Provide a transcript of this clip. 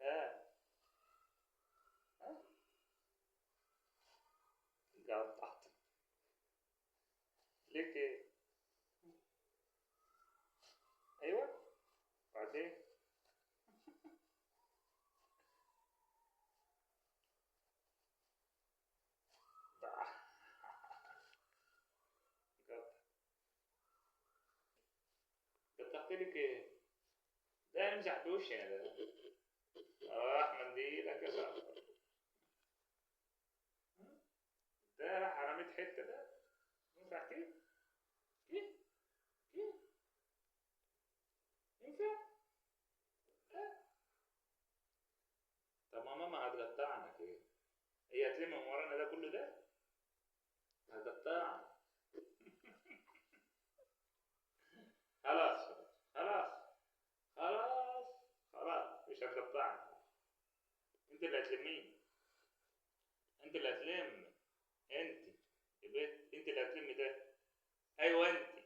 ها ها، قطعت ليك ايه؟ ايوه، بعدين قطع. قطعت لك ايه؟ ده انا امسح بوشي انا ده. راح منديلك يا صاحبي. ده راح رميت حتة ده. ينفع كده؟ كده كده ينفع؟ طب ما ماما هتقطعنا كده. هي هتلم من ورانا ده كله، ده هتقطعنا. خلاص خلاص خلاص خلاص، مش هتقطعنا. انت اللي هتلميه، انت اللي هتلم، انت يا بنت، انت اللي هتلمي ده. ايوه انت.